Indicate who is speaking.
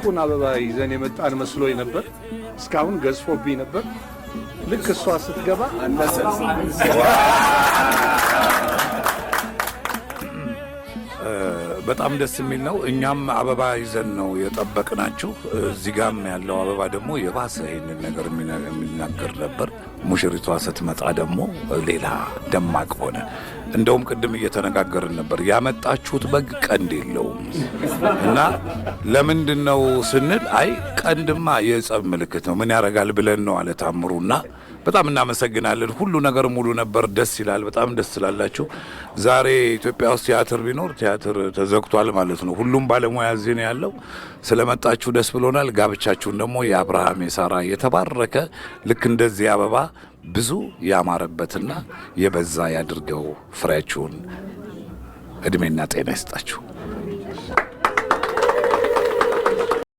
Speaker 1: ትልቁን አበባ ይዘን የመጣን መስሎኝ ነበር። እስካሁን ገዝፎብኝ ነበር። ልክ እሷ ስትገባ አነሰ።
Speaker 2: በጣም ደስ የሚል ነው። እኛም አበባ ይዘን ነው የጠበቅናችሁ። እዚህ ጋም ያለው አበባ ደግሞ የባሰ ይህንን ነገር የሚናገር ነበር። ሙሽሪቷ ስትመጣ ደግሞ ሌላ ደማቅ ሆነ። እንደውም ቅድም እየተነጋገርን ነበር፣ ያመጣችሁት በግ ቀንድ የለውም እና ለምንድን ነው ስንል፣ አይ ቀንድማ የጸብ ምልክት ነው፣ ምን ያደርጋል ብለን ነው አለ ታምሩና በጣም እናመሰግናለን። ሁሉ ነገር ሙሉ ነበር። ደስ ይላል። በጣም ደስ ስላላችሁ ዛሬ ኢትዮጵያ ውስጥ ቲያትር ቢኖር ቲያትር ተዘግቷል ማለት ነው። ሁሉም ባለሙያ እዚህ ነው ያለው። ስለመጣችሁ ደስ ብሎናል። ጋብቻችሁን ደግሞ የአብርሃም የሳራ የተባረከ ልክ እንደዚህ አበባ ብዙ ያማረበትና የበዛ ያድርገው። ፍሬያችሁን እድሜና ጤና ይስጣችሁ።